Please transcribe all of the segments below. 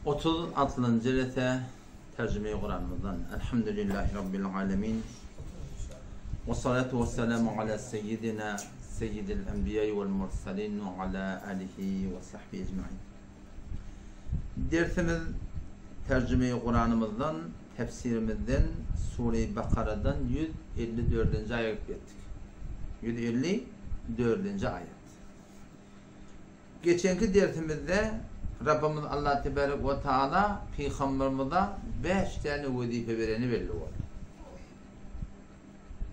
36-njy rese terjime-i Kuranymyzdan. Elhamdülillahi Rabbil alemin. Ve salatu ve selamu ala seyyidina seyyidil enbiya vel mursalin ve ala alihi ve sahbihi ecmain. Dersimiz terjime-i Kuranymyzdan, tefsirimizden Sure-i Bakaradan 154-nji aýa gelip ýetdik. 154-nji aýat. Geçenki dersimizde Rabbymyz Allah Tebarek we Taala pygamberimize bäş däne wezipe bereni belli boldy.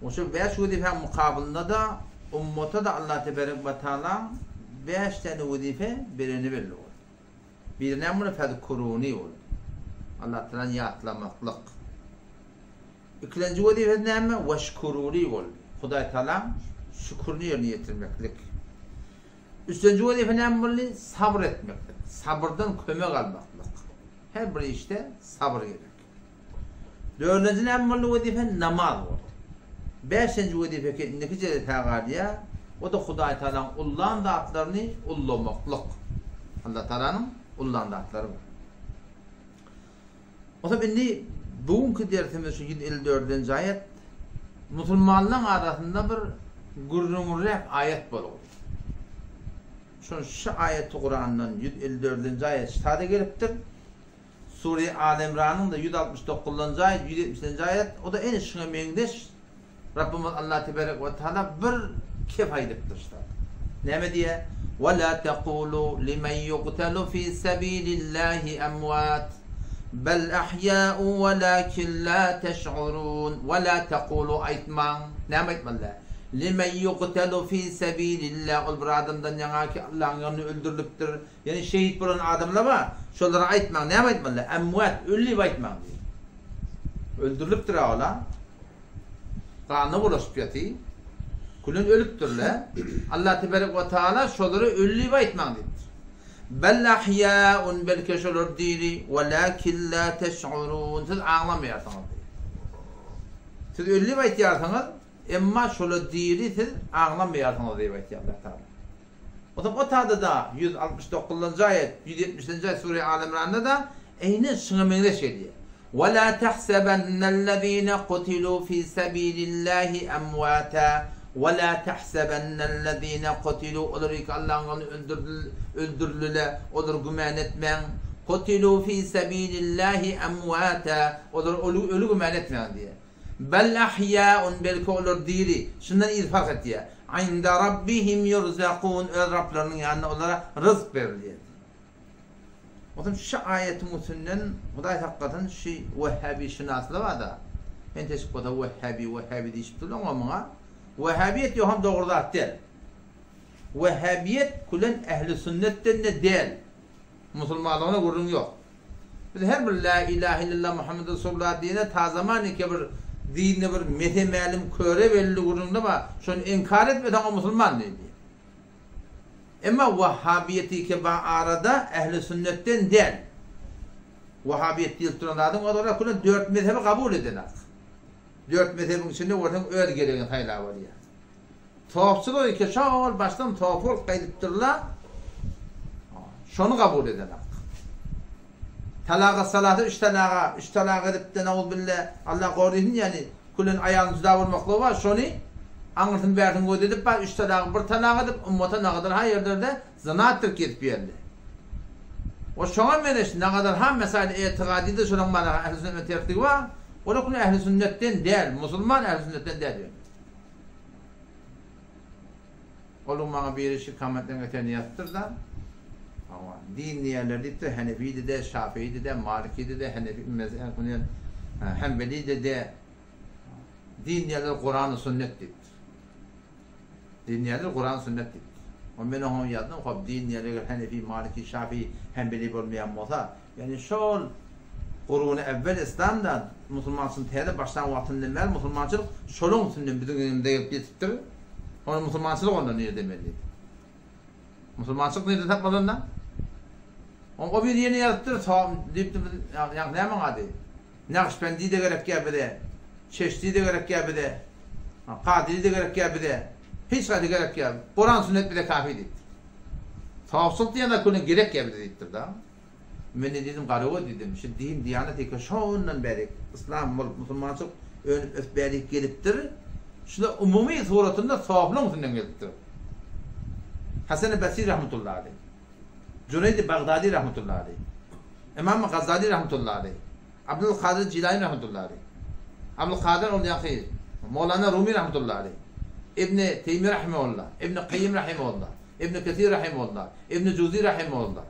We şol bäş wezipäň mukabylynda-da ummata-da Allah Tebarek we Taala bäş däne wezipe bereni belli boldy. Biri näme boldy? Fezkuruni boldy. Allah Taalany ýatlamaklyk. Ikilenji wezipesi näme? Weşkuruli boldy. Hudaý Taalaň şükürini ýerine ýetirmeklik. Üçünji wezipe näme boldy? Sabyr etmeklik. Sabyrdan kömek almaklyk. Her bir işde sabyr gerek. Dördünji näme boldy wezipe? Namaz boldy. Bäşinji wezipe ki indiki jelesä galýar. O-da Hudaý Tagalaň ullan zatlaryny ullamaklyk. Allah Tagalanyň ullan zatlary bar. Onsoň indi bu günki dersimiz şu 154-nji aýat musulmanlaryň arasynda bir gürrüňräk aýat bolupdyr. Şon şu aýaty Kurandan 154-nji aýat ştada gelipdir. Sure Al Imranyň-da 169-njy aýat, 170-nji aýat, o-da ene şuňa meňzeş Rabbymyz Allah teberek we taala bir kep aýdypdyr şular. Näme diýýär? Ve la tekulu limen yuqtalu fi sabilillahi emwat bel ahya'u welakin la teş'urun. Ve la tekulu aýtmaň. Näme aýtmaly? Limen yuqtalu fi sabilillah ol bir adamdan ýaňa ki Allahyň ýolunda öldürilipdir. Ýagny şehit bolan adamlar bar. Şolara aýtmaň. Näme aýtmaly? Emwat, öli diýip aýtmaň diýýär. Öldürilipdir-ä ol-a. Ganyna bulaşyp ýaty. Külen ölüpdirle. Allah teberek we taala şolara öli diýip aýtmaň diýipdir. Bel ahýaun belki şolar diri welakin la teş'urun siz aňlamaýarsyňyz diýýär. Siz öli diýip aýtýarsyňyz, emma şolar diri siz aňlamaýarsyňyz diýip aýtýar Allah taala. Onsoň o tada-da 169-njy aýat, 170-nji aýat Sure Al Imranda-da eýnen şuňa meňzeş gelýär. Ve la tahsebennellezine kutilu fi sebilillahi emwata ve la tahsebennellezine kutilu olar ki Allahyň ýolunda öldürildiler, olary güman etmäň. Kutilu fi sebilillahi emwata olary öli güman etmäň diýýär. Bel ahýaun belki olar diri, şundan yz fark etýär. Inde rabbihim ýurzakun öz Rablarynyň ýanynda olara ryzk berilýär. Onsoň şu aýatyň üstünden Hudaý saklasyn şu wehhabi şynaslar barda, enteşik bolsa wehhabi wehhabi diýişip durlar oňa muňa. Wehhabiýet ýoham dogry zat däl. Wehhabiýet külen ehli sünnetden-de däl. Musulmanlygyna gürrüň ýok. Biz her bir Lä ilahe illallah Muhammed Resulullah diýene ta zaman eke bir dinde bir mese-mälim köre belli gürrüňde bar. Şony inkar etmeseň o musulman diýilýär. Emma wahhabiýetike ba arada ehli sünnetden däl. Wahhabiýet diýilip duran zadyň olara külen dört mezhebi kabul edenak. Dört mezhebiň içinde görseň öz geregini saýlap alýar. Sofçylar eke şol başdan sofy bolup gaýdypdyrlar. Şony kabul edenak. Talaga salasy üç talaga, üç talak edipde nauzbille, Allah gorysyn ýani külen aýalyň juda bolmaklygy bar, şony aňyrsyn bärsin göz edip bar üç talagy bir talak edip ummata nagadar ha ýerlerde zyna etdirip gezip ýerli. O şoňa meňzeş nagadar ha mesail etigadyda şolaň mana ähli sünnet bilen tersligi bar, olar küle ähli sünnetden däl, musulman ähli sünnetden däl ýöne. Oluň maňa biri şu kommentleň öteni ýazypdyr-da. Hawa, din diýýärler diýipdir, Henefidi-de, Şafeýidi-de, Malikidi-de, Henefi Hanbelidi-de din diýýärler Kurany sünnet diýipdir. Din diýýärler Kurany sünnet diýipdir. O men oňa ýazdym, hop din diýýärler eger Henefi, Maliki, Şafii, Hanbeli bolmaýan bolsa, Ýagny şol guruny äwwel islamda musulmançylygyň täze başlan wagtyndan bäri musulmançylyk şolaň üstünden biziň öňümize gelip ýetipdir. Onda musulmançylyk onda nirde belli? Musulmançylyk nirde tapmaly onda? O bir ýene ýazypdyr, diýipdir biz ýa näme ady? Nagyşbendi de gerek ýa bize. Çeşdi de gerek ýa bize. Kadiri de gerek ýa bize. Hiç haýsy gerek ýa. Kuran sünnet bize kafi diýipdir. Tawsuk diýen zat gerek ýa bize diýipdir da. Men ne diýdim, Garagöz diýdim, şu din, diýanat eke şondan bärik yslam bolup, musulmançylyk önüp ösüp bärik gelipdir. Şular umumy suratynda soflaň üstünden gelipdir. Hasan-y Basri rahmetullahi aleyh, Juneýdi Bagdadi rahmetullahi aleyh, Ymam Gazali rahmetullahi aleyh, Abdulkadyr Jilani rahmetullahi aleyh, Abdulkadyr ol ýaňky Mowlana Rumi rahmetullahi aleyh, Ibni Teými rahimehullah, Ibni Kaýym rahimehullah, Ibni Kesir rahimehullah, Ibni Juzi rahimehullah.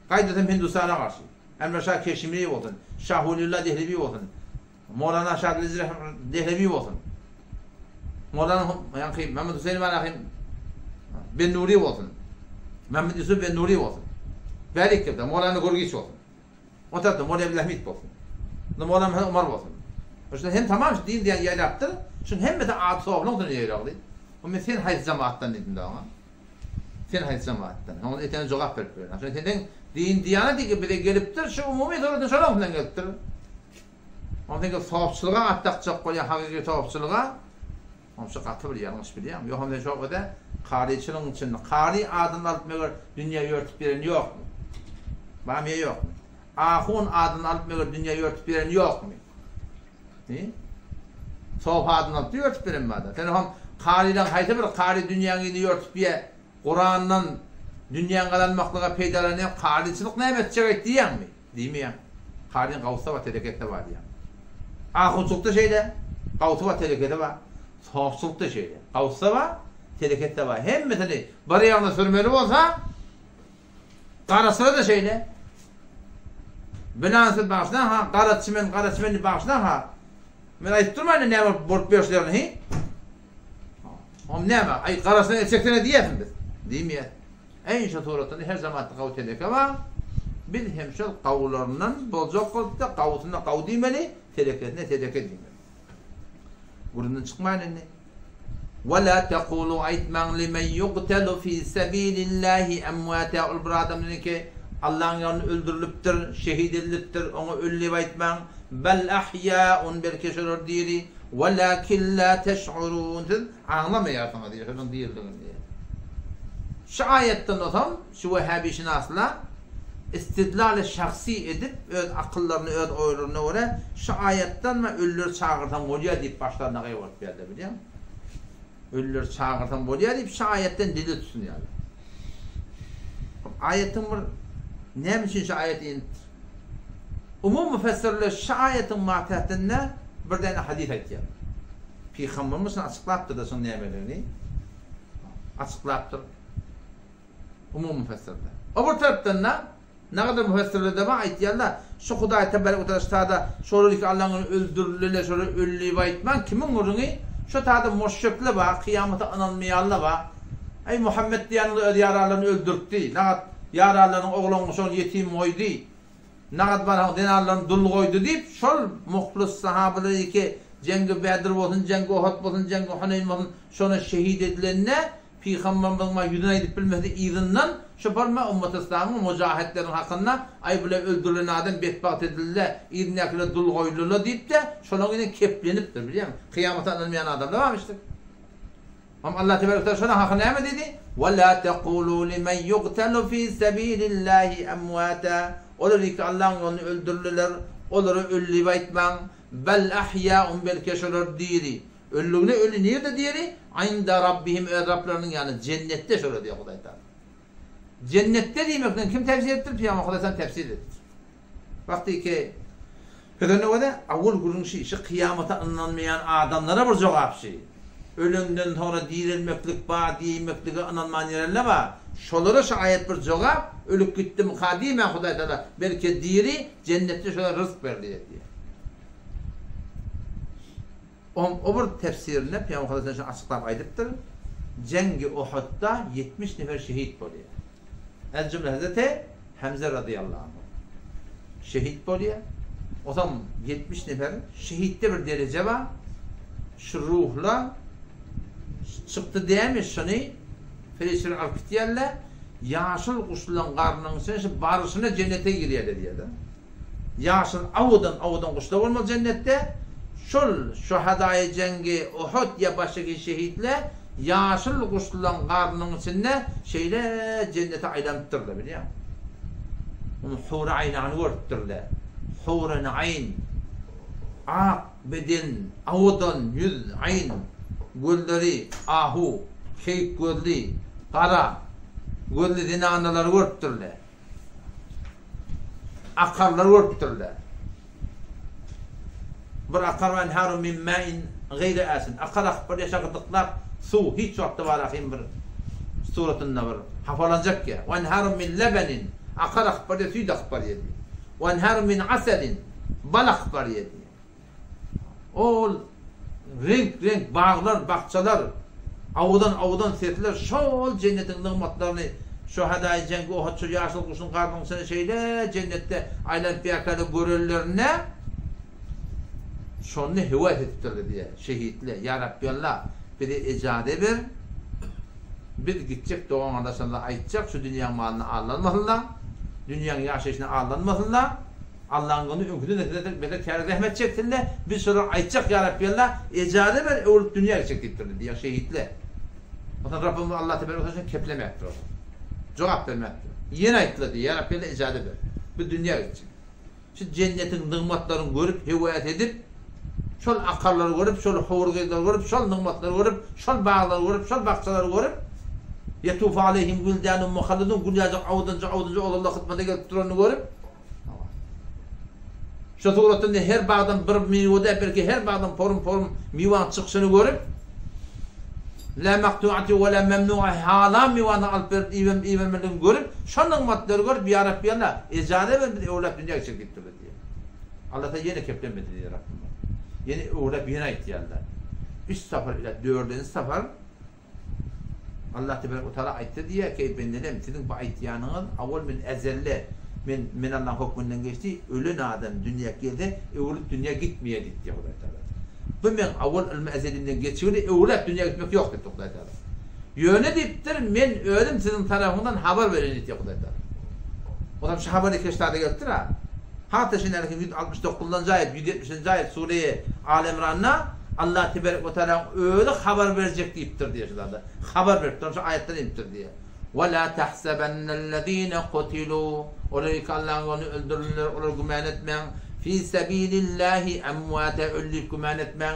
Gaýdasam Hindustana garşy. Enwer Şah Keşimiri bolsun, Şah Weliullah Dehlewi bolsun, Mowlana Şah Abdülaziz Dehlewi bolsun, Mowlana ýaňky Mehmet Hüseýin Barahim Bennuri bolsun, Mehmet Ýusuf Bennuri bolsun. Bärik geldi, Mowlana Gurgiç bolsun. O tarapda Mowlana Abdülhamid bolsun. Mowlana Muhammed Omar bolsun. Şunda hem tamam şu din diýen ýaýrapdyr. Şuň hemmesi ady sogulyň üstüne ýaýragdy. O men sen haýsy jemaatdan diýdim da oňa. Sen haýsy jemaatdan? Oňa etene jogap berip bilen. Şunda seniň din diýanat diýip bize gelipdir, şu umumy suratda şonuň bilen gelipdir. Ondan soň sopçylyga at dakjak bolýan hakyky sopçylyga Onça gaty bir ýalňyş bilýäňmi? Ýogsam sen şo öde karyçylygyň içinde kary adyny alyp meger dünýä ýörtüp ýören ýokmy? Barmy ýa ýokmy? Ahun adyny alyp meger dünýä ýörtüp ýören ýokmy? Hi? Sopy adyny alyp ýörtüp ýören barda. Sen oňam karylaň haýsy bir kary dünýäň ýüzüni ýörtüp ýe Kurandan dünýäň gazanmaklyga peýdalanýan karyçylyk näme etjek-eýt diýýäňmi? Diýmeýäň. Karyň gawusy bar, telekesi bar diýýäň. Ahunçylykda şeýle, gawusy bar, telekesi bar. Sopçylykda şeýle, gawusy-da bar, telekesi-de bar. Hemmesini bir ýagna sürmeli bolsa, garaçylar-da şeýle. Bilan siz bagyşlaň ha, garaçy men, garaçy men diýip bagyşlaň ha. Men aýdyp durmaýyn indi näme bolup ýörüşlerini hi. Oňa näme, aý garaçydan el çeksene diýýäsiň biz. Diýmeýäs. Eý şo suratynda her jamatda gawy teleke bar. Biz hem şol gawularyndan boljak bolupda gawusyna gaw diýmeli, telekesine teleke diýmeli. Gürrüňden çykmaýyn indi. Ve la tekulu aýtmaň limen yugtelu fi sebilillahi emwata ol bir adam ki Allaň ýolunda öldürilipdir, şehit edilipdir, oňa öli diýip aýtmaň. Bel ahýaun belki şolar diri. Welakin la teş'urun siz aňlamaýarsyňyz diýýär şolaryň diriligini diýýär. Şu aýatdan soň şu wehhabişynaslar istidlal-y şahsy edip öz akyllaryna öz oýlaryna görä şu aýatdan we ölüleri çagyrsaň bolýar diýip başlaryna gaýgyryp ýärler bilýäňmi? Ölüleri çagyrsaň bolýar diýip şu aýatdan delil tutunýarlar. Aýatyň bir näme üçin şu aýat inipdir? Umumy müfessirler şu aýatyň matätinde bir däne hadys aýtýarlar. Pygamberimiz şuny açyklapdyr-da şunuň nämeligini açyklapdyr. Umumy müfessirler. O bir tarapdan-da nagadar müfessirler-de bar aýtýarlar, şu Hudaý tebarek we taala şu tada şolar iki Allaň öldürildiler, şolar öldi diýip aýtmaň, kimiň gürrüňi? Şu tada muşrikler bar, kyýamata ynanmaýanlar bar. Eý Muhammet diýýäniňiz öz ýaranlaryny öldürtdi, nagat ýaranlarynyň oglan-uşagyny ýetim goýdy. Nagat barhaň zenanlaryny dul goýdy diýip, şol muhlys sahabalar iki Jeňgi Bedr bolsun, Jeňgi Ohud bolsun, Jeňgi Huneýn bolsun, şonda şehit edilende, Pygamberimiziň maňa ýüzüne aýdyp bilmese yzyndan şu bolma ummaty yslamyň mujahitleriň hakynda aý bular öldürilen adam betbagt edildi-le, yzyndakylar dul goýuldy-la diýip-de, şolaň yzyndan keplenipdir, bilýäňmi? Kyýamata ynanmaýan adamlar barmyşdyr. Hem Allah tebarek we taala haky näme diýdi? Ve la tekulu limen yugtalu fi sebilillahi emwata. Olar ki Allahyň ýolunda öldürilerler, olara öli diýip aýtmaň. Bel ahýaun belki şolar diri. Ölüligine öli nirde diri? Inda rabbihim öz Rablarynyň ýanynda jennetde şolar diýýär Hudaý Taala. Jennetde diýmekden kim tefsir edipdir? Pygamber Hudaý Taala tefsir edipdir. Wagty ki Özüne görä, awal gürrüň şi, şi kyýamata ynanmaýan adamlara bir jogap şi. Ölenden soňra direlmeklik bar diýmeklige ynanman ýörenler bar. Şolara şu aýat bir jogap, ölüp gitdimika diýmän Hudaý Tagala, belki diri, jennetde şolara ryzk berilýär diýýär. Oň o bir tefsirinde Pygamber Hudaý şuny açyklap aýdypdyr, Jeňgi Uhudda 70 nefer şehit bolýar. Ez jümle Hezreti Hemze razyýallahu anhu şehit bolýar. Osam 70 nefer şehitde bir dereje bar. Şu ruhlar çykdy dämi şuny perişdeler alyp gitýärler. Ýaşyl guşlaryň garnynyň içine şu baryşyna jennete girýärler diýýärler. Ýaşyl owadan owadan guşlar bolmaly jennetde. Şol şuhadaýy jeňgi Uhud ýa başga şehitler ýaşyl guşlaň garnynyň içinde şeýle jennete aýlanypdyrlar bilýäňmi? Onuň hury aýnany görüpdirler. Huryny aýn, ak beden, owadan ýüz, aýn, gözleri ahu, keýik gözli, gara gözli zenanalary görüpdirler. Akarlary görüpdirler. Bir akar we enharun min ma'in gaýri asin. Akar akyp barýar şagyrdyklap suw hiç wagtda bar ahym bir suratynda bir hapalanjak ýa. We enharun min lebenin. Akar akyp barýar süýt akyp barýar diýýär. We enharun min aselin. Bal akyp barýar diýýär. Ol reňk-reňk baglar, bakjalar, owadan-owadan sesler şol jennetiň nygmatlaryny şöhadaýy jeňgi Ohud şu ýaşyl guşuň garnyň içinde şeýle jennetde aýlanyp ýörkäler görenlerinde şonda höwes edipdirler diýýär şehitler, Ýa Rabbi Allah, bize ejaze ber, biz gitjek dogan-gardaşlarymyza aýtjak şu dünýäň malyna aldanmasynlar, dünýäň ýaşaýşyna aldanmasynlar, Allaň göni öňküden de beter täze zähmet çeksinle, biz şolara aýtjak ýa Rabbi Alla, ejaza ber öwrülip dünýä gitjek diýipdirler diýýär şehitler. Onsoň Rabbymyz Alla tebarek we taala keplemäpdir olara. Jogap bermäpdir. Ýene aýtdylar diýýär, ýa Rabbi Alla ejaza ber. Biz dünýä gitjek. Şu jennetiň nygmatlaryny görüp höwes edip, şol akarlary görüp, şol howur gyzlary görüp, şol nygmatlary görüp, şol baglary görüp, şol bakjalary görüp, Ýetufu aleýhim wildanun muhalladun gül ýaljak owadanjak owadanjak oglanlar hyzmata gelip duranyny görüp, Şu suratda her bagdan bir miwe däl, belki her bagdan porum-porum miwäň çykyşyny görüp, La maktuati we la memnu'a halam miwäni alyp berip iýibem iýibermelidigini görüp, şo nygmatlary görüp, Ýa Rabbi Allah, ejaza ber biz öwlap dünýä geçerik diýipdirler diýýär. Allah Taala ýene keplemedi diýýär Rabbimiz. Ýene öwlap ýene aýtýarlar. Üç sapar ila dördünji sapar Allah tebarek we taala aýtdy diýýär ki, Eý bendelem, siziň bu aýtýanyňyz awal men ezelde, men men Allaň hökmünden geçdi, ölen adam dünýä gelse, öwrülip dünýä gitmeýär diýip diýýär Hudaý taala. Bu meň awal ylmy ezelimden geçigli, öwrülip dünýä gitmek ýok diýipdir Hudaý taala. Ýöne diýipdir, men özüm siziň tarapyňyzdan habar bereýin diýipdir Hudaý taala. Onam şu habar iki ştada gelipdir-a. Hat-da şeýle 169-njy aýat, 170-nji aýat Sure-i Aly Imranda Allah teberek we tealaň özi habar berjek diýipdir diýýär şu zada. Habar beripdir, şu aýatlar inipdir diýýär. Ve la tahsebennellezine kutilu Olar ki Allahyň ýolunda öldürilenler, olar güman etmäň. Fi sebilillahi emwata öli diýip güman etmäň.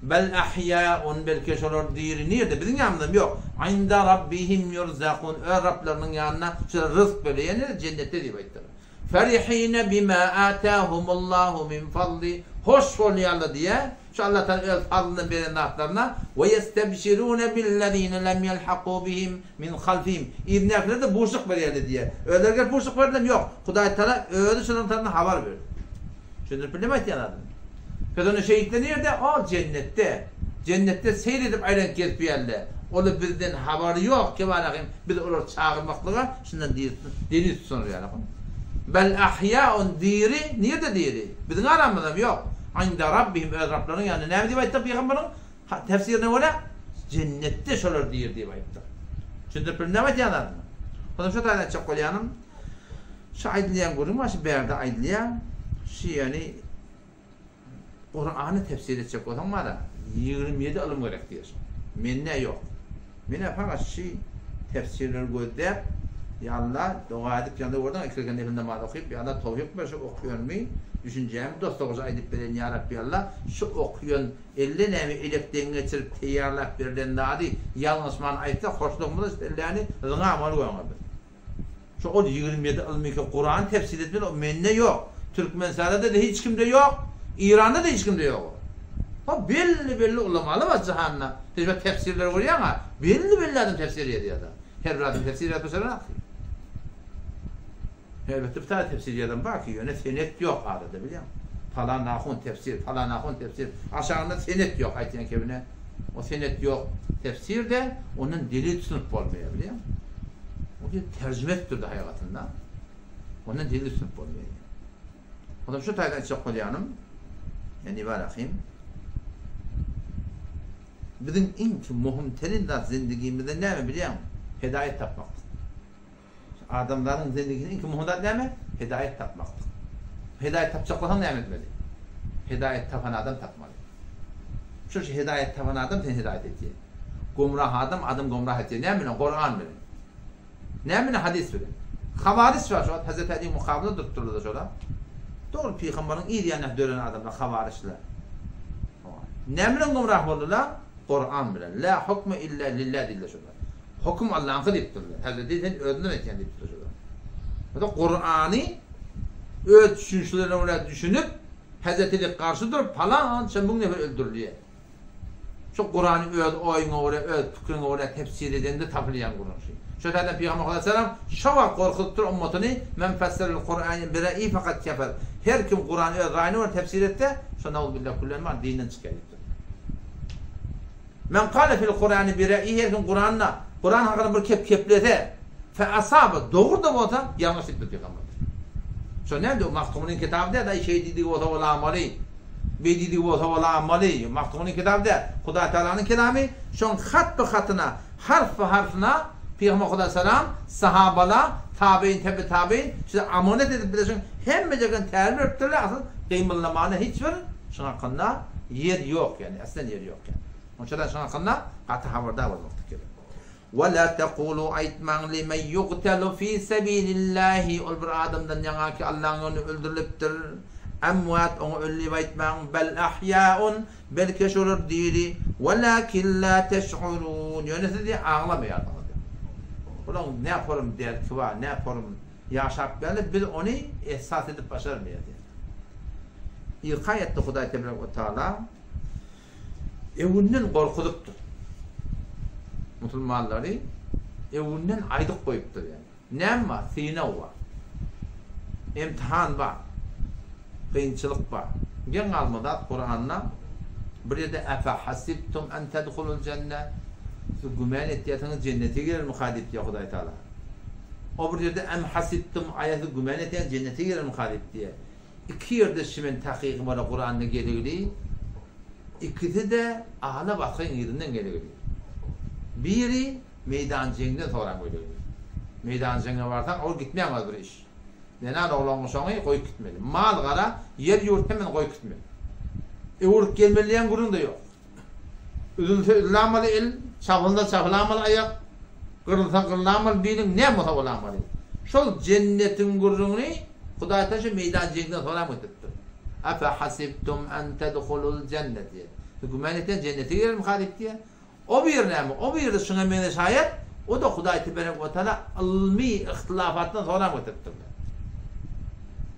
Bel ahýaun belki şolar diri nirde? Biziň ýanymyzda ýok. Inda rabbihim yurzakun öz Rablarynyň ýanynda şolar ryzk berýär, ýene jennetde diýip aýtdylar. Ferihine bima atahumullahu min fadli, hoş bolýarlar diýýär, şu Allah Tagala öz fazlyndan beren zatlaryna, we ýestebşirune billezine lem ýelhaku bihim min halfihim, yzyndakylara-da buşluk berýärler diýýär. Özleri gelip buşluk berdilermi? Ýok. Hudaý Tagala özi şolaryň tarapyndan habar berdi. Düşündirip bildim aýtýan zadymy? Pes onda şehitler nirde? Ol jennetde. Jennetde seýr edip aýlanyp gezip ýörler. Olar bizden habary ýok kemalahym biz olary çagyrmaklyga şundan delil tutunar ýaly. Bel ahýaun diri nirde diri? Biziň aramyzdamy? Ýok. Inda rabbihim öz Rablarynyň ýanynda. Näme diýip aýtdyk pygamberiň tefsirine görä? Jennetde şolar diri diýip aýtdyk. Düşündirip bildim näme aýtýan zadymy? Onsoň şu taýdan aýtjak bolýanym Şu aýdylýan gürrüň bar, şu bärde aýdylýar. Şu ýöne Kurany tefsir etjek bolsaň bara, 27 ylym gerek diýýär. Mende ýok. Men fakat şu tefsirleri gözläp, ýa Allah, doga edip ýanda gördüň, iki rekat nefil namaz okyp, ýa Allah towfyk ber şu okuýanymy, düşünjämi dost-dogry aýdyp beren ýa Rabbi Allah, şu okuýan elle näme elekden geçirip teýýarlap berlen zady ýalňyşman aýtsa hoşlugymyza şu elläni zyňa amal goýaňa biz. Şu ol 27 ylmy ki Kurany tefsir etmeli o mende ýok. Türkmenistanda da hiç kimde ýok. Iranda da hiç kimde ýok o. O belli belli ulamalar bar jahanda. Sen şu tefsirleri görýäň-a, belli belli adam tefsir ýazýar-da. Her bir adam tefsir ýazyp başaranok ki. Elbetde bir tane tefsir ýazan bar ki, ýöne senet ýok arada bilýäň. Palan ahun tefsir, palan ahun tefsir. Aşagynda senet ýok aýtýan kebine. O senet ýok tefsirde ondan delil tutunyp bolmaýar bilýäň. O bir terjime edip durdy haýagatynda. Ondan delil tutunyp bolmaýar. Ondan şu taýdan aýtjak bolýanym, ýani barahym. Biziň iň möhüm terin zat zindigimizde näme bilýäňmi? Hedaýat tapmakdyr. Adamzadyň zindigisinde iň möhüm zat näme? Hedaýat tapmakdyr. Hedaýat tapjak bolsaň näme etmeli? Hedaýat tapan adam tapmaly. Şu hedaýat tapan adam seni hedaýat etýär. Gomrah adam adam gomrah etýär. Näme bilen? Kuran bilen. Näme bilen? Hadys bilen. Hawaryç bar şu wagt Hazreti Aliň mukabylynda durup durlar-da şolar. Dogry pygamberiň yz ýanynda dörän adamlar hawaryçlar. Näme bilen gümrah boldular? Kuran bilen. La hukme illa lillah diýdiler şolar. Höküm Allaňky diýipdirler. Hazreti sen özünden aýtýan diýipdirler şolar. Ýa-da Kurany öz düşünişlerine görä düşünip, Hazreti Ali'ye garşy durup palança müň nefer öldürilýär. Şu Kurany öz oýuňa görä, öz pikiriňe görä tefsir edende tapylýan gürrüň şu. Şo taýdan Pygamber sallallahu şo wagt gorkuzypdyr ummatyny, Men fesserel Kur'ane bi re'yi fakat kefer. Her kim Kurany öz raýyna görä tefsir etse, şo nauzbillah küllen bar dinden çykýar diýipdir. Men kale fil Kur'ani bi re'yi her kim Kuranda, Kuran hakynda bir kep keplese, fe asaba dogry-da bolsa ýalňyş diýipdir Pygamber. Şo näme o Magtymgulyň kitaby däl-de, şeý diýdigi bolsa bolamaly. Beý diýdigi bolsa bolamaly. Magtymgulyň kitaby däl, Hudaý Tagalanyň kelamy, şoň hat by hatyna, harf by harfyna Pygamber Hudaý salam, sahabala, tabeýin, tebe tabeýin size amanet edip bize şoň hemmejegen tälim beripdirler, asyl gymyldamana hiç bir şoň hakynda ýer ýok ýagny, aslen ýer ýok ýagny. Onuň üçin şoň hakynda gaty habardar bolmaklyk gerek. Ve la tekulu aýtmaň limen ýugtelu fi sebilillahi ol bir adamdan ýaňa ki Allaň ýolunda öldürilipdir emwat oňa öli diýip aýtmaň bel ahýaun belki şolar diri welakin la teş'urun ýöne siz diýip aňlamaýarsyňyz diýip. Bulaň näporum derki bar näporum ýaşap geldi biz ony ehsas edip başarmaýarys diýip. Irki aýatda Hudaý tebarek we taala Öňünden gorkuzypdyr. Musulmanlary öňünden aýdyp goýupdyr ýani. Näme bar? Synag bar. Imtihan bar. Kynçylyk bar. Geň galma zat Kuranda bir ýerde Efe hasibtum en tedhulul jenne Siz güman etýärsiňiz jennete girermika diýip diýýär Hudaý Taala. O bir ýerde Em hasibtum aýa siz güman etýäňiz jennete girermika diýip diýýär. Iki ýerde şimen takygy bora Kuranda geligli, ikisi-de ala basgyň yzyndan geligli. Biri meýdan jeňden soran geligli. Meýdan jeňe barsaň ol gitmäň az bir iş. Zenan oglan guşaňy goýup gitmeli. Mal gara, ýer ýurt hemmesini goýup gitmeli. Öwrüp gelmeli diýen gürrüň-de ýok. Üzülse üzülamaly el, çapylsa çapylamaly aýak, gyrylsa gyrylamaly biliň, näme bolsa bolamaly. Şol jennetiň gürrüňini Hudaý Taala şu meýdan jeňden soram getiripdir. Afe hasibtum en tedhulul jenne diýýär. Siz güman etýän jennete girermika diýip diýýär. O bir näme? O bir-de şuňa meňzeş aýat, o-da Hudaý teberek we taala ylmy yhtylafatdan soram getiripdir.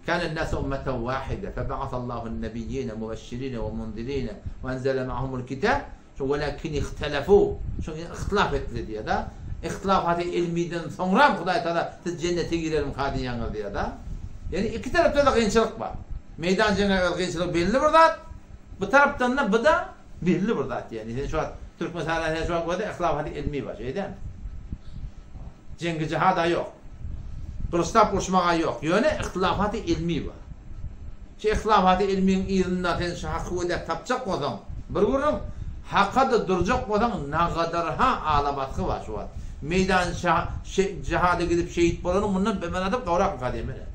Kânen nâsu ummeten wâhide, feba'asallahu nebiyyîne mübeşşirîne we munzirîne we enzele ma'humul kitâb, şo welâkin ihtelefû, şoň ýene yhtylaf etdiler diýýär-de. Yhtylafaty ilmiden soňram Hudaý Tagala siz jennete girermika diýýäňiz diýýär-de. Ýagny iki tarapda-da kynçylyk bar. Meýdan jeňe öz kynçylygy belli bir zat, bu tarapdan-da bu-da belli bir zat ýagny sen şu wagt Türkmenistanda sen şu wagt görseň yhtylafaty ilmi bar, şeý dälmi? Jeňgi jihad-a ýok. Gylyçlap uruşmaga ýok. Ýöne yhtylafaty ilmi bar. Şu yhtylafaty ilmiň yzynda sen şu haky gözläp tapjak bolsaň, bir gürrüň, haka-da durjak bolsaň nagadarha ala basgy bar şu wagt. Meýdan jihada gidip şehit bolanyň mundan bir mynasyp gowrakmyka diýmeli.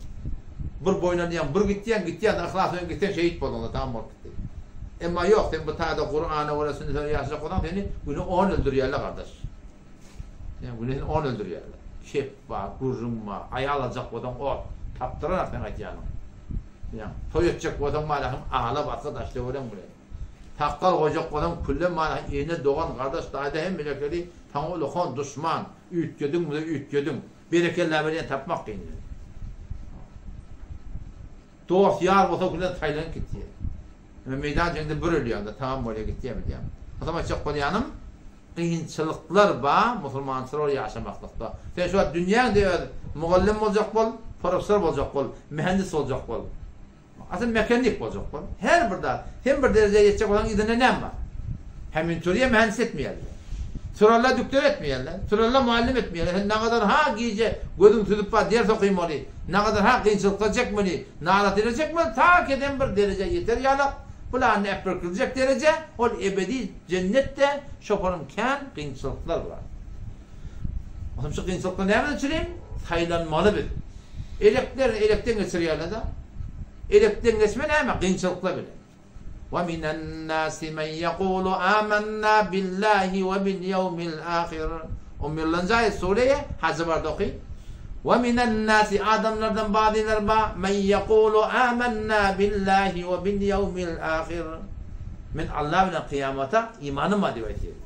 Bir boýun alýaň, bir gitýäň, gitýäň, yhlas bilen gitseň şehit bolduň-da, tamam bolup gitdi. Emma ýok, sen bu taýda Kurana görä, sünnete görä ýaşajak bolsaň seni güne on öldürýärler gardaş. Ýa güneşini on öldürýärler. Kep bar, gürrüň bar, aýal aljak bolsaň ot, tapdyranak seň aýdýanyň. Ýa toý etjek bolsaň malahym ala basga daş döweleň bilen. Sakgal goýjak bolsaň külle malahym ene, dogan, gardaş, daýza hemmelekleri saňa ulakan duşman, üýtgediň muny üýtgediň. Berekella berýän tapmak kyn. Dost ýar bolsa bilen saýlanyp gitýär. Ýöne meýdan jeňde bir ölýäňde tamam bolýar gitýär bilýäň. Hasam aýtjak bolýanym kynçylyklar bar musulmançylyk ýaşamaklykda. Sen şu wagt dünýäňde öz mugallym boljak bol, professor boljak bol, mühendis boljak bol. Asyl mekennik boljak bol. Her bir zat. Sen bir derejä ýetjek bolsaň yzynda näme bar? Heminturýa mühendis etmeýärler. Süralla dükder etmeýärler. Süralla muallim etmeýärler. Sen nagadar ha gije gözüň süzüp bar ders okymaly, nagadar ha kynçylyklar çekmeli, naratylar çekmeli ta ki sen bir derejä ýeter ýalak, pylanyny äpberkiljek dereje, ol ebedi jennetde şoparyň kän kynçylyklar bar. Onsoň şu kynçylyklar nämeden çürim? Saýlanmaly biz. Elekler elekden geçirýärler-de. Elekden geçme näme? Kynçylyklar bilen. Ve minen nasi men yekulu amennâ billahi ve bil yevmil âhir. On birlenji aýat sureýe Hajy barda oky. Ve minen nasi adamlardan bazylary bar, men ýekulu amenna billahi we bil ýewmil ahir. Men Allah bilen kyýamata imanym bar diýip aýtýar.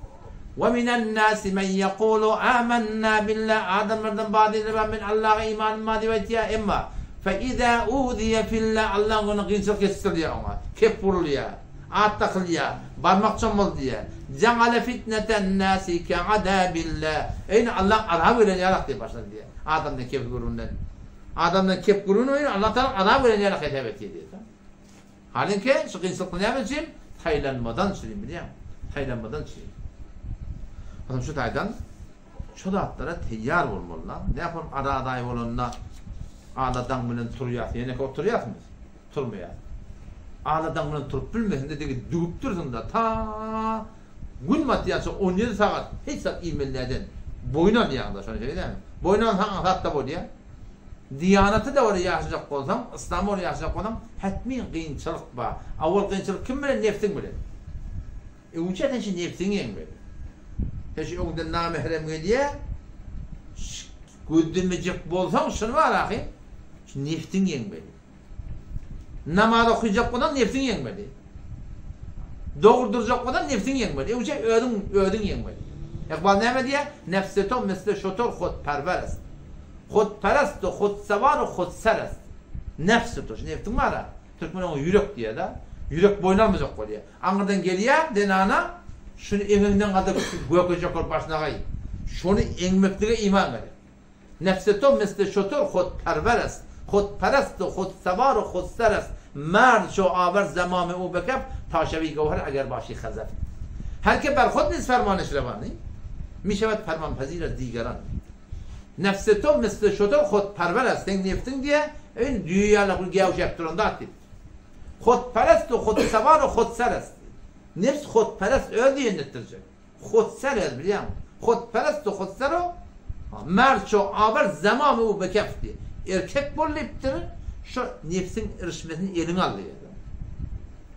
Ve minen nasi men ýekulu amenna billah adamlardan bazylary bar, men Allaha imanym bar diýip aýtýar. Emma fe iza uziye fillah Allahyň ýolunda kynçylyk ýetişdirilýär oňa, kep urulýar. At dakylýar, barmak çommalydýar. Ja'ale fitneten nasi ke'adabillah. Eýni Allaň azaby gelen ýalak diýip başlady diýýär. Adamdan kep gürrüňden. Adamdan kep gürrüňini eýni Allah Tagala azaby gelen ýalak hesap etýär diýýär. Halinki şu kynçylyklar näme üçin? Saýlanmadan üçin bilýäňmi? Saýlanmadan üçin. Onsoň şu taýdan şu zatlara teýýar bolmaly-da. Nähili aradaý bolanda aladaň bilen turýas, ýeneki oturýasmy biz? Turmaýar. Aladaň bilen turup bilmeseň-de digi düwüp dursuň-da, ta Gün batýança 17 sagat hiç zat iýmeli däden. Boýun alýaň-da şony şeýle dälmi? Boýun alsaň aňsat-da bolýar. Diýanaty-da bir ýaşajak bolsaň, yslamy bir ýaşajak bolsaň, hetmin kynçylyk bar. Owal kynçylyk kim bilen? Nebsiň bilen. Öňçä sen şu nebsiňi ýeňmeli. Sen şu öňden namährem gelýär. Gözlemejek bolsaň şuny bar ahy, şu nebsiňi ýeňmeli. Namaz okyjak bolsaň nebsiňi ýeňmeli. Dogry durjak bolsaň nebsiňi ýeňmeli. Öňçe özüň özüň ýeňmeli. Ykbal näme diýýär? Nefse to misli şotor hutperwer est. Hutperest u hutsewar u hutser est. Nefse to, şu nebsiň bar-a. Türkmen oňa ýürek diýýär-de. Ýürek boýun almajak bolýar. Aňyrdan gelýär zenana, şuny eňeginden galdyryp gökejek bolup başyna gaý. Şony eňmeklige iman gerek. Nefse to misli şotur hutperwer est, hutperest u hutsewar u hutser est, merd şo awer zemami u bekef, ta şewi gewher eger başi xezef. Her ke ber hud niz fermanış rewani, mi şewed fermanpezir ez digeran. Nefse to misli şotur hutperwer est, seň nefsiň diýe, eýni düýe ýaly bir gäwşäp duran zat diýipdir. Hutperest u hutsewar u hutser est. Nefs hutperest öz diýenini etdirjek. Hutser ez bilýäňmi? Hutperest u hutser o Merd şo awer zemamy u bekef diýip. Erkek bol diýipdir, şo nebsiň irişmesini eliňe al diýýär.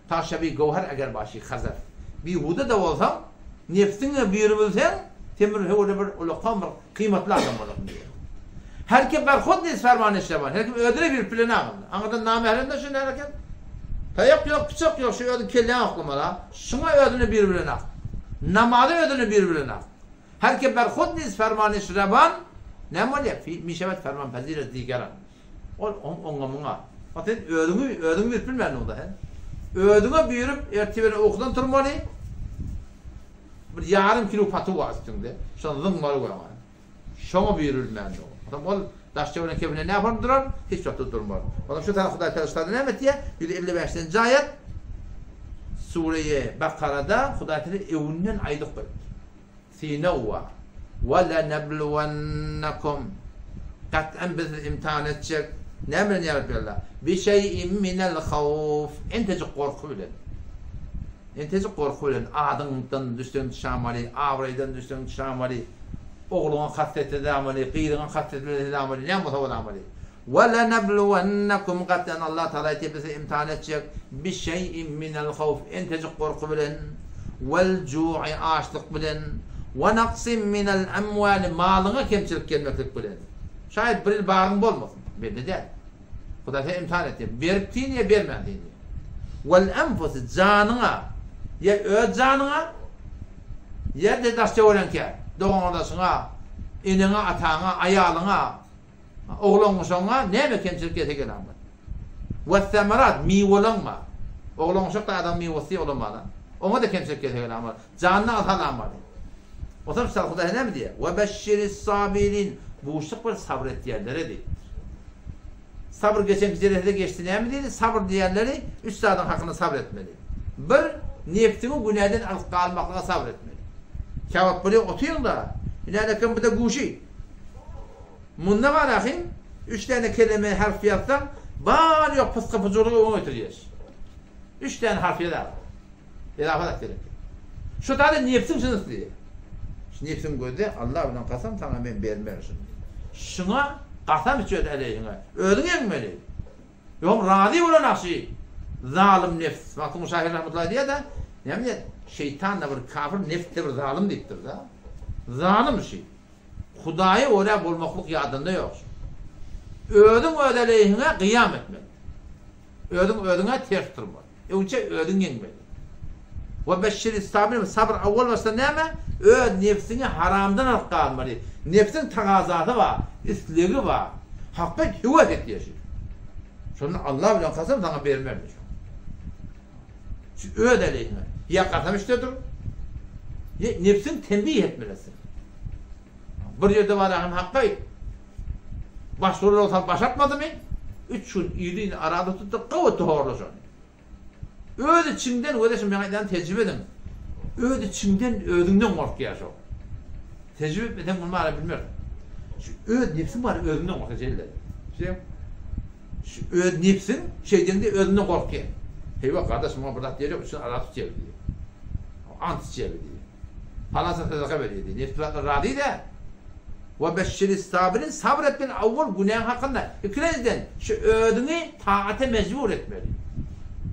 Ta şebi göwher eger başy hazar. Bihuda-da bolsaň, nebsiňe biribilseň, sen bir höwürde bir ulakan bir kyýmatly adam bolarsyň diýýär. Her kim ber hud niz ferman eşreban. Her kim özüne birip bilen agynda. Aňyrdan namährem-de şun hereket. Taýak ýok, pyçak ýok, şu özüň kelläňi oklamaly-a. Şuňa özüne bir bilen ak. Namaza özüne bir bilen ak. Her kim ber hud niz ferman eşreban. Näme bolýar? Fi mişewet ferman pezir ez digeran. Ol oňa muňa. A sen özüňi özüňi birip bilmän onda sen. Özüňe birip ertir bilen ukudan turmaly. Bir ýarym kilo paty bar üstüňde. Şony zyňmaly goýmaly. Şoňa buýrulmändir. Onsoň ol daş-töwerek kebine näme bolup durar? Hiç wagtda durmaz. Onsoň şu tarap Hudaý Tagala şularda näme etýär? 155 nji aýat Sure-i Bakarada Hudaý Tagala öňünden aýdyp goýupdyr. Synag bar. Ve lenebluwennekum Gat'an biz sizi imtihan etjek. Näme bilen ýa Rabbi Allah? Bi şeý'in minel hawf Entejik gorky bilen. Entejik gorky bilen adyňdan düşseň düşamaly, abraýdan düşseň düşamaly. Ogluňa kast etse damaly, gyzyňa kast etse damaly, näme bolsa bolamaly. Ve lenebluwennekum gat'an Allah Tagala aýtýar biz sizi imtihan etjek bi şeý'in minel hawf entejik gorky bilen, wel ju'i açlyk bilen, we naksin minel emwali malyňa kemçilik gelmeklik bilen. Şaýat bir ýyl bagyň bolmasyn, belli däl. Hudaý seni imtihan etýär. Berip syn ýa bermän syn diýýär. Wal enfusi janyňa ýa öz janyňa ýa-da daş-töwereňkä, dogan-gardaşyňa, eneňe, ataňa, aýalyňa, oglan-uşagyňa näme kemçilik gelse gel aňa. Wes-semerat miweleňňa. Oglan-uşak-da adamyň miwesi diýip olam bar-a. Oňa-da kemçilik gelse gel aňa. Janyny alsa alamaly. Onsoň şa Hudaý näme diýýär? We beşşiris-sabirin. Buşluk ber sabyr etýänlere diýipdir. Sabyr geçenki jeresede geçdi näme diýdi? Sabyr diýenleri üç zadyň hakynda sabyr etmeli. Bir, nebsiňi günäden alyp galmaklyga sabyr etmeli. Käwagt bolýar otyň-da, ine-ine bu-da guşy. Munda bar ahym, üç däne keleme harf ýazsaň, bar-ýok pysky-pyjurlygy öňe getirýär. Üç däne harf ýazar. Edafa zat gerek ýok. Şu taýda nebsiň şuny isleýär. Şu nebsiň gözde Allah bilen kasam saňa men bermerin şuny diýip. Şuňa kasam içiyor aleýhiňe. Özüň ýeňmeli. Ýogam razy bolan agşy zalym nefs. Magtymguly şahyr rahmetullahi diýýär-de, näme diýýär? Şeýtan-da bir kafir, nefs-de bir zalym diýipdir-de. Zalym şi. Hudaýa görä bolmaklyk ýadynda ýok. Özüň öz aleýhiňe gyýam etmeli. Özüň özüňe ters durmaly. Öňçe özüň ýeňmeli. We beşşiris sabirin sabr awwal başda näme? Öz nebsiňi haramdan alyp galmaly. Nebsiň tagazasy bar, islegi bar. Hakga höwes etýär şu. Şonda Allah bilen kasam saňa bermerin şo. Şu öz aleýhiňe. Ýa kasam içde dur. Ýa nebsiň tembih etmelisin. Bir ýerde bar hem hakga aýt. Başvurular salyp başartmadymy? Üç gün ýylyny arada tutdy, gawy horla şony. Öz içiňden gözeşim meň aýdýan tejribe ediň. Öz içiňden özüňden gorkýar şo. Tejribe etmeseň muny bara bilmersiň. Şu öz nebsiň bar özüňden gorkýar şeýle. Şu şu öz nebsiň şeýdeňde özünden gorkýar. Heýwa gardaş muňa bir zat diýer ýok, üçin ara tutýar diýýär. Ant içýär diýýär. Palança sadaka berýär diýýär. Nebs bilen razy däl. We beşşiris sabirin sabr etmeli awwal günäň hakynda. Ikilenjiden şu özüňi taata mejbur etmeli.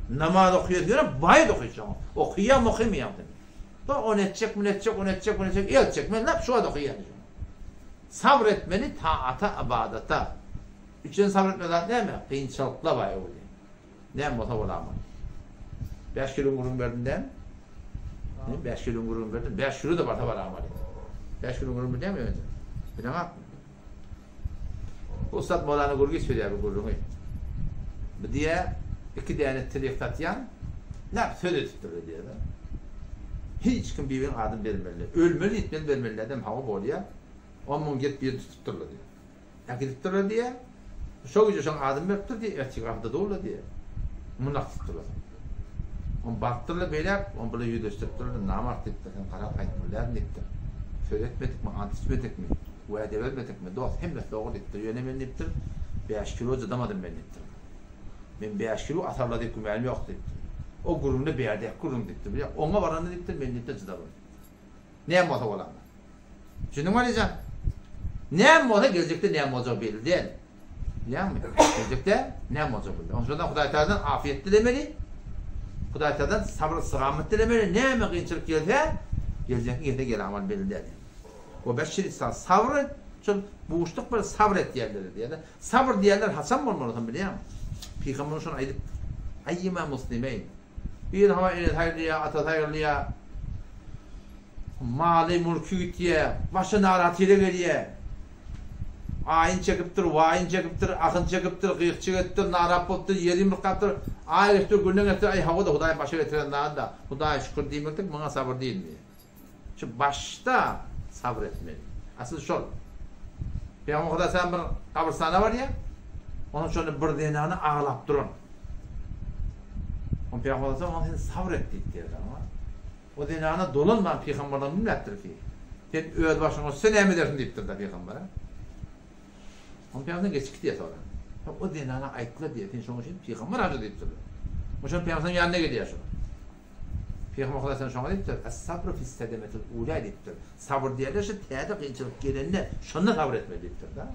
Namaz okaýas ýöne baýat okaýjaň. Okaýaňmy okamaýaňmy sen. Bu ony etjek, muny etjek, ony etjek, muny etjek, eltjek. Men nap şu wagt okaýan diýýär. Sabr etmeli taata, ybadata. Üçünji sabr etmeli zat näme? Kynçylyklar bar öwli. Näme bolsa bolamaly. Bäş kilo gürrüň berdim dämi? Ne 5 kilo gürrüň berdim? 5 kilo da barsa baramaly. 5 kilo gürrüň berdim önce. Bileňakmy? Ussat Mowlana Gürgi söýýär bu gürrüňi. Bu diýä iki däne tirýek satýan näp söz edipdir diýýär. Hiç kim biriniň adyny bermeli. Ölmeli ýitmeli bermeli adam hawa bolýar. On muň gelip birini tutupdyrlar diýýär. Äkidipdirler diýýär. Şo gije şoň adyny beripdir diýýär, ertir gapyda durlar diýýär. Muny atypdyrlar soň. Ony barypdyrlar beýläk, ony bular ýüzleşdiripdirler, namart diýipdir, sen garap gaýtmaly däldiň diýipdir. Söz etmedikmi, ant içmedikmi, wade bermedikmi, dost, hemmesi dogry diýipdir. Ýöne men diýipdir, bäş kilo jydamadym men diýipdir. Men bäş kilo atarlar diýip gümänim ýokdy diýipdir. O gürrüňde bärdäki gürrüň diýipdir. Bilýär, oňa baranda diýipdir, men diýipdir jydamadym. Näme bolsa bolanda. Düşündiňmi Alijan? Näme bolsa geljekde näme boljagy belli däl. Bilýäňmi? Geljekde näme boljagy belli. Onuň üçin Hudaý Tagaladan afiýet dilemeli. Hudaý Tagaladan sabyr sygamat dilemeli. Näme kynçylyk gelse, geljekki gelse gel amal belli däl. We beşşir sabr et. Şol buşluk bir sabr et diýerler diýýär. Sabr diýerler haçan bolmaly sen bilýäňmi? Pygamberimiz şony aýdypdyr. Aýýuma muslimeýn. Bir hawa enesi aýrylýar, atasy aýrylýar. Maly, mülki gitýär. Başy narahat ýere gelýär. Aýyn çekipdir, waýyn çekipdir, ahyn çekipdir, gyýk çekipdir, narap bolupdyr, ýer ýumurtlapdyr. Aý geçipdir, günden geçipdir, aý hawa-da Hudaý başa getiren zady-da. Hudaýa şükür diýmeklik muňa sabyr diýilmeýär. Şu başda sabyr etmeli. Asyl şol. Pygamber Hudaý salam bir gabrystana barýar. Onuň şonda bir zenany aglap duran. Onuň Pygamber Hudaý salam sen sabyr et diýipdir. O zenana dolanman pygamberden bilmäpdir ki, sen öz başyňa düşse näme edersiň diýipdir-de pygambere. Onuň pygamber geçip gidýär sonra. O zenana aýtdylar diýýär, sen şonuň üçin pygamber hajy diýipdirler. O şonuň pygamber ýanyna gelýär şo. Pygamber Hudaý sen şoňa diýipdir, Es-sabru fis-sedemetil ula diýipdir. Sabyr diýerler şu täze kynçylyk gelende şonda sabyr etmeli diýipdir-de.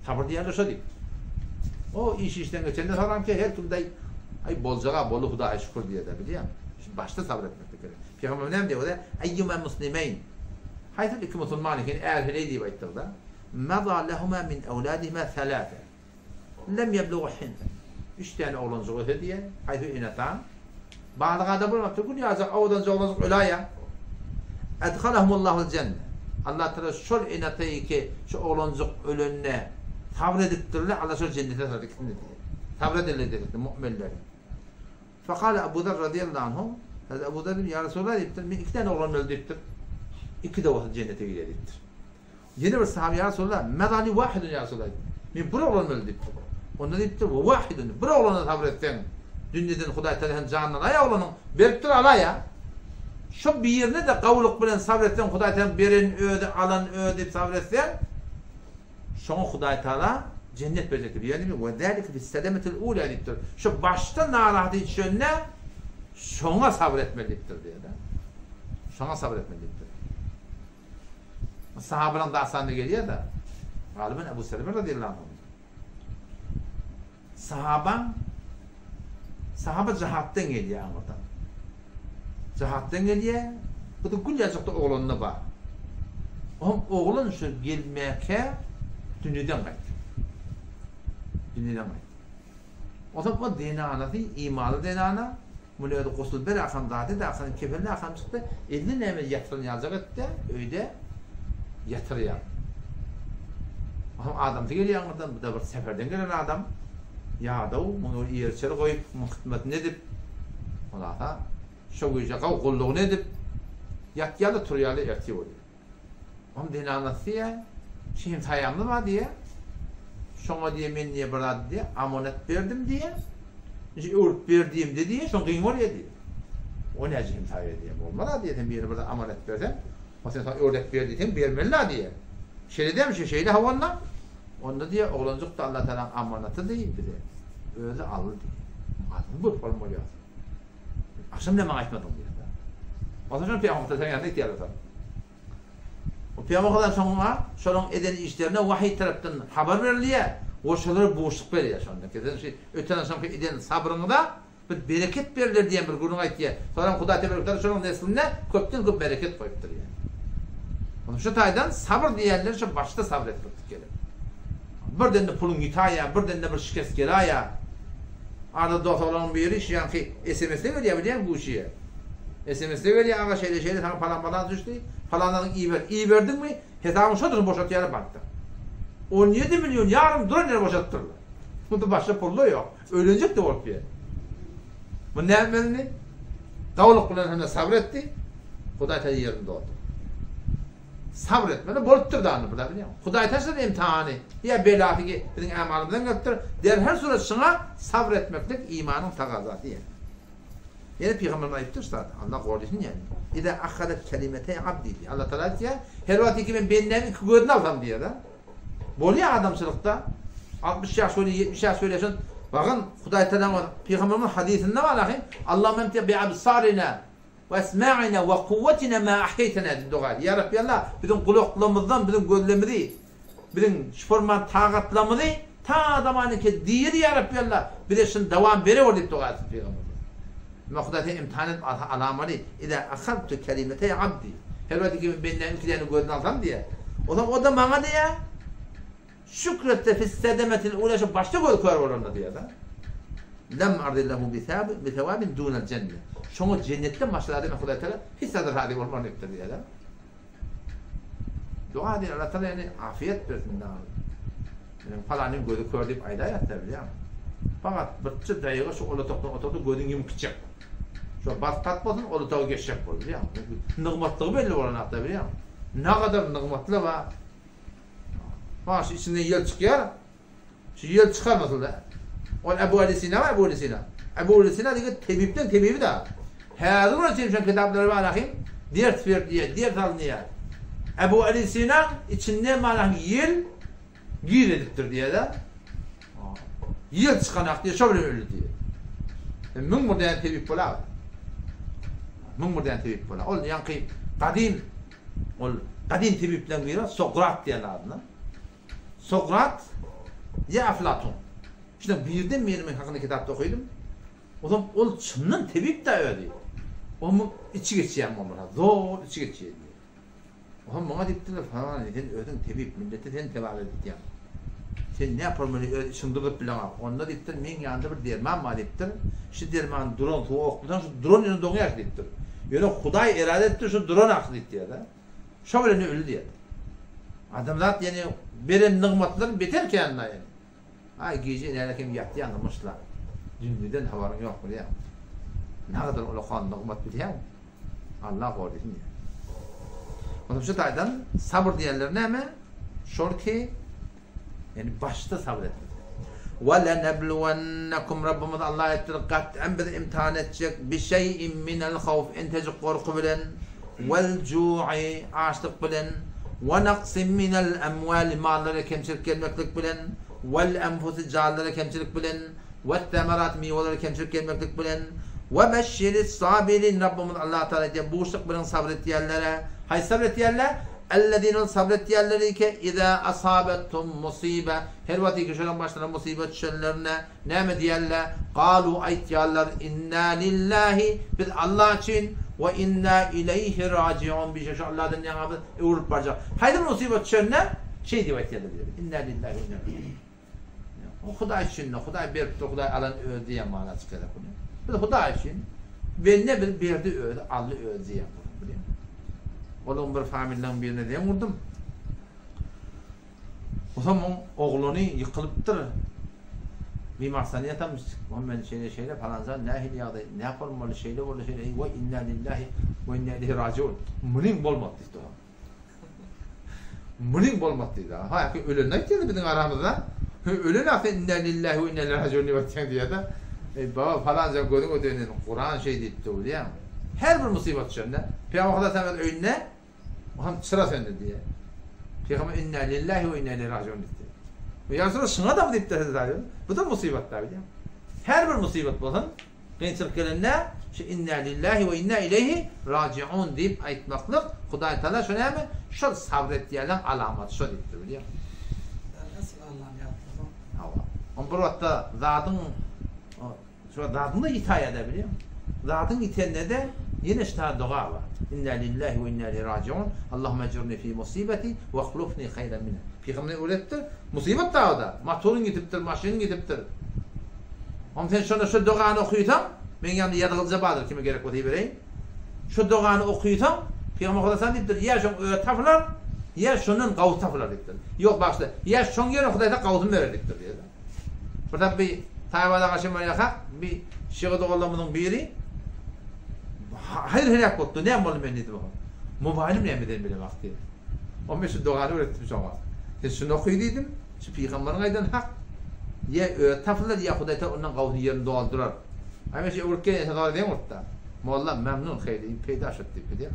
Sabyr diýerler şo diýipdir. O iş işden geçende soram ki her kim daý aý boljaga boldy Hudaýa şükür diýer-de bilýäňmi? Şu başda sabyr etmeklik gerek. Pygamberimiz näme diýýär o-da? Eýýuma muslimeýn. Haýsy iki musulman eken är-heleý diýip aýtdyr-da. Maza lehuma min ewladihima selase. Lem ýeblugu hinsen. Üç däne oglanjyk öse diýýär. Haýsy ene-ata? Balyk adam bolmapdyr. Gül ýaljak owadanja oglanjyk öläýýär. Edhalahumullahul jenne. Allah Tagala şol ene-ataýy ki, şu oglanjyk ölende sabyr edipdirler, Allah şol jennete saldy ikisini diýýär. Sabyr edenler diýipdir mu'minler. Fekale Ebu Zer razyýallahu anhu, Hazreti Ebu Zer diýipdir, Ýa Resulallah diýipdir, men iki däne oglanym öldi diýipdir. Iki-de bolsa jennete girýär diýipdir. Ýene bir sahaby Ýa Resulallah, mezali wahidun ýa Resulallah diýipdir. Men bir oglanym öldi diýipdir. Onda diýipdir, we wahidun, bir oglana sabyr etseň, dünýeden Hudaý Tagala hem janyndan alaýa oglanyň, beripdir alaýa. Şo birine-de gowulyk bilen sabyr etseň, Hudaý Tagala beren özi, alan özi diýip sabyr etseň, şoňa Hudaý Tagala jennet berjek diýip. Ýöne we zalike fis-sedemetil ula diýipdir. Şo başda narahaty düşende şoňa sabyr etmeli diýipdir diýýär-de. Şoňa sabyr etmeli diýipdir. Sahabalaryň dastanynda gelýär-de, galyban Ebu Seleme razyýallahu anhu. Sahabaň sahaba jihatdan gelýär aňyrdan. Jihatdan gelýär, bu da gül ýaljykda oglanda bar. Oňam oglan şu gelmäkä dünýeden gaýtdy. Dünýeden gaýtdy. Onsoň o zenanasy imanly zenana, muny özi gusul ber akam zat et akam kefenli akam çykdy, eline näme ýatyran ýaljak etdi, öýde ýatyrýar. Onsoň adamsy gelýär aňyrdan, bu-da bir seferden gelen adam, ýadaw, muny bir ýer-içeri goýup, muň hytmatyny edip, hulasa, şo gije gaw gullugyny edip, ýatýarlar, turýarlar, ertir bolýar. Oň zenanasy diýýär, Şu hemsaýamyz bar diýýär. Şoňa diýýär, men diýýär, bir zat diýýär, amanat berdim diýýär. Nji öwrüp ber diýemde diýýär, şoň gyň bolýar diýýär. O näce hemsaýa diýýär, bolmaz-a diýýär, sen birine bir zat amanat berseň, o sen saňa öwrüp ber diýseň, bermeli-la diýýär. Şeýle dälmi, şe şeýle hawa-la. Onda diýýär, oglanjyk-da Allatagalaň amanatydy bize. Özi aldy diýýär. Adyny görüp bolmaly ýa. Agşam näme aýtmadyň diýýär. Onsoň şol pygamber sallallahu ýanyna gitýärler soň. O pygamber sallallahu soňra şolaryň eden işlerine wahyý tarapdan habar berilýär we şolara buşluk berýär şonda. Ki sen şu öten agşamky eden sabryňyza bir bereket beriler diýen bir gürrüň aýtýar. Soňra Hudaý tebarek taala şolaryň nesline köpden köp bereket goýupdyr ýa. Onsoň şu taýdan sabyr diýenler şu başda sabyr etmeklik gerek. Birden-de puluň ýitaýýar, birden-de bir şikes gelaýýar. Arada dos oglanyň biri şu ýanky SMS-de gelýär bilýäňmi guşyýa. SMS-de gelýär aga şeýle şeýle saňa palan palan düşdi, palandan iber. Iberdiňmi hesabyň şo dursun boşatýarlar bankda. 17 million ýarym duran ýeri boşatypdyrlar. Munda başga pul-da ýok. Öýlenjek-de bolup ýör. Bu näme etmeli indi? Gawulyk bilen hem-de sabyr etdi. Hudaý taýy ýerini doldurdy. Sabyr etmeli bolupdyr da indi bular bilýäňmi? Hudaý taşlady imtihany ýa belasy ki biziň amalymyzdan gelipdir. Der her surat şyňa sabyr etmeklik imanyň tagazasy ýa. Ýene pygamberimiz aýdypdyr şu zady. Allah gorysyn ýa. Iza ahadat kelimetey abdi diýýär. Allah Taala aýtýar, her wagt ki men bendämiň iki gözüni alsam diýýär da. Bolýar adamçylykda 60 ýaş bolýar, 70 ýaş bolýar şon bagyn Hudaý Taala pygamberimiziň hadysynda bar ahy. Allahumma emti bi absarina We esma'ina we kuwwetina ma ahýeýtena diýip doga edýär. Ýa Rabbi Allah, biziň gulaklarymyzdan biziň gözlerimizi, biziň şuporman tagatlarymyzy ta zamanyňky diri ýa Rabbi Allah, bize şuny dowam berewer diýip doga etsin pygamberimiz. Emma Hudaý seni imtihan edip alsa alamaly, Iza ahaztu kelimetey abdi. Her wagt ki men bendämiň iki däne gözüni alsam diýýär. Onsoň o-da maňa diýýär, Şükretse fissedemetil ula şu başda gözi kör bolanda diýýär-de. Lem ardi lehu bi sewabin dunel jenne. Şoňa jennetden başga zada men Hudaý Tagala hiç zada razy bolmaryn diýipdir diýýär-de. Doga edýär Allah Tagala ýani afiýet bersin dagy. Meniň palanyň gözi kör diýip aýdaýatda bilýäňmi? Fakat birçe daýyga şu ol otagdan oturdy gözüň ýumup gitjek. Şo bas tat bolsun ol otaga geçjek bol bilýäňmi? Nygmatlygy belli bolanakda bilýäňmi? Nagadar nygmatly bar. Baş içinden ýel çykýar. Şu ýel çykarmasa-da. Ol Ebu Ali Sina bar, Ebu Ali Sina. Ebu Ali Sina diýen tebipden tebibi da. Häzir ol çenşen kitaplary bar ahim. Ders ber diýär, ders al diýär. Ebu Ali Sina içinden bar ýel gir edipdir diýär-de. Ýel çykanak diýär, şo bilen öldi diýär. E, 1001 däne tebip bolar. 1001 däne tebip bolar. Ol ýaňky gadym Ol gadym tebipleriň biri Sokrat diýen adyna. Sokrat ýa Aflatun. Şudan birden biri men hakynda kitapda okydym. Ozam ol çyndan tebip da özi. Onuň içi geçýän bolmasa, zor içi geçýär diýýär. Ozam maňa diýipdirler, Falan sen özüň tebip, milleti sen tebabat edýäň. Sen ne yapar öz içiňi durzup bileňok. Onda diýipdir, meň ýanymda bir derman bar diýipdir. Şu dermany duran suwa oklasaň, şu duran ýerinde doňýar diýipdir. Ýöne Hudaý erada edipdir, şu duran aksy diýipdir-de. Şo bilen öldi diýýär. Adamzat ýene beren nygmatlary beter kän da ýene. Aý gije näle kim ýatýan myşla. Dünýeden habaryň ýok bilýäň. Nagadar ulakan nygmat bilýäň. Allah gorasyn diýýär. Onsoň şu taýdan sabyr diýenler näme? Şol ki, ýani başda sabyr etmek. Ve lenebluwennekum Rabbimiz Allah aýtdyr, gat'an biz imtihan etjek bi şeý'in minel havf entejik gorky bilen, wel ju'i açlyk bilen, we naksin minel emwali mallara kemçilik gelmeklik bilen, wel enfusi janlara kemçilik bilen, Wes-semerat miwelere kemçilik gelmeklik bilen, We beşşiris-sabirin Rabbymyz Allah Tagala aýdýar, buşluk beriň sabyr etýänlere. Haýsy sabyr etýänler? Ellezine ol sabyr etýänlerike, iza asabethum musibe, her wagt ki şolaryň başlaryna musybat düşenlerinde, näme diýerler? Galu aýtýarlar, inna lillahi, biz Allah üçin, we inna ileýhi rajiun, bişek şu Allahdan ýaňa biz öwrülip barjak. Haýsy bir musybat düşende, şeý diýip aýtýarlar diýýär, inna lillahi we inna ileýhi rajiun. O Hudaý üçin-de, Hudaý beripdir, Hudaý alan özi diýen mana çykýar bu. Biz Hudaý üçin bende biz berdi özi, aldy özi diýen bu. Bilýäňmi? Olaň bir familiýanyň birine zeň urdum. Otam oň oglany ýykylypdyr. Bimarsany ýatamyş. Oňa men şeýle şeýle palanjan nähili ýagdaý, nä bolmaly, şeýle boldy, şeýle, eý, we inna lillahi we inna ileýhi rajiun. Munyň bolmady diýdi oňa. Munyň bolmady diýdi. Ha, ki ölenini aýtýardy biziň aramyzda. Ölen agsa inna lillahi we inna ileýhi rajiun diýip aýtýaň diýýär-de. Eý, baba, palanjan gözüň ödeýin, Kuran şeý diýipdir, bilýäňmi? Her bir musybat düşende, Pygamber Hudaý öýünde Oňam çyra söndi diýýär. Pygamber inna lillahi we inna ileýhi rajiun diýipdir. Ýa Resulallah şuňa-damy diýipdir Hezreti Aly. Bu-da musybat da bilýäň. Her bir musybat bolsun, kynçylyk gelende şu inna lillahi we inna ileýhi rajiun diýip aýtmaklyk Hudaý Taala şu näme? Şol sabyr etýänleň alamaty şo diýipdir bilýäň. Asyl Allany ýatlasaň. Hawa. Oň bir wagtda zadyň Şo zadyň-da ýitaýýar-da bilýäňmi? Zadyň ýitende-de ýene şta doga bar. Inna lillahi we inna ileýhi rajiun, Allahumma ejurni fi musibeti we ahlufni haýran minha. Pygamber öwretdi, musybat dawda, motoryň ýitipdir, maşynyň ýitipdir. Onda sen şonda şo dogany okysaň, meň ýanymda ýazgylja bardyr, kime gerek bolsa ibereýin. Şo dogany okysaň, Pygamber Hudaý sana diýipdir, ýa şoň özi tapylar, ýa şondan gawusy tapylar diýipdir. Ýok, bagyşla, ýa şoň ýerine Hudaý sana gawusyny berer diýipdir diýýär. Bir tap bir Taýbada gaşyn barýarkak, bir şygy doganlarymyzyň biri haýyr heläk bolupdy. Näme boldy men diýdi maňa. Mobaýlym näme eden bilemok diýdi. Onda men şu dogany öwretdim şoňa. Sen şuny oky diýdim. Şu pygamberiň aýdany hak. Ýa özi tapylar, ýa Hudaý Taala ondan gawusyny ýerini doldurar. Aý men şu öwrüp gelýän şo deň urtda. Molla memnun heýli peýda şut diýip bilýär.